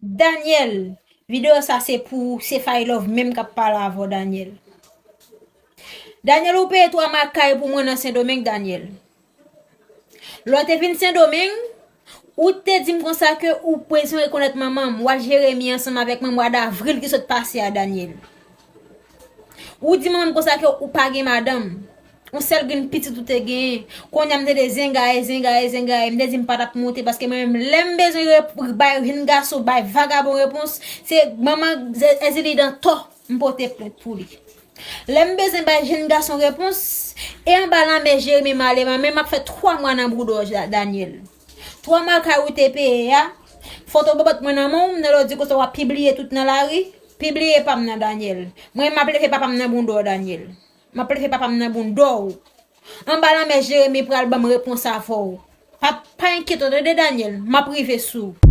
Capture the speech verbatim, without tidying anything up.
Daniel, videyo sa se pou ou, se Faylove menm k ap pale avè w, Daniel. Daniel, ou peye twa mwa kay pou mwen nan Sendomeng, Daniel. Lè w te vin Sendomeng, ou te di m konsa ke ou bezwen rekonèt manman m, w al Jeremi ansanm avèk mwen mwa davril ki sot pase a, Daniel. Ou di manman m konsa ke ou pa gen madanm. Yon sèl grenn pitit ou te genyen. Kounye a m tande zengaye, zengaye, zengaye. M te di m pa t ap monte paske mwen menm lè m bezwen rep- bay jenn gason, bay vagabon repons, se manman Ze- Ezili dan tò m pote plent pou li. Lè m bezwen bay jenn gason repons, e anba lanmè Jeremi m ale, mwen menm m ap fè twa mwa nan boudò, Daniel. Twa mwa kay ou te peye a, foto bòbòt mwen nan men w, nan lè w di konsa w ap pibliye tout nan lari, pibliye pa m nan, Daniel. Mwen m ap leve papa m nan boudò, Daniel. M ap leve papa m nan boudò w. Anba lanmè Jeremi pral ban m repons avè w. Pa, pa enkyete w, tande, Daniel, m ap rive sou ou.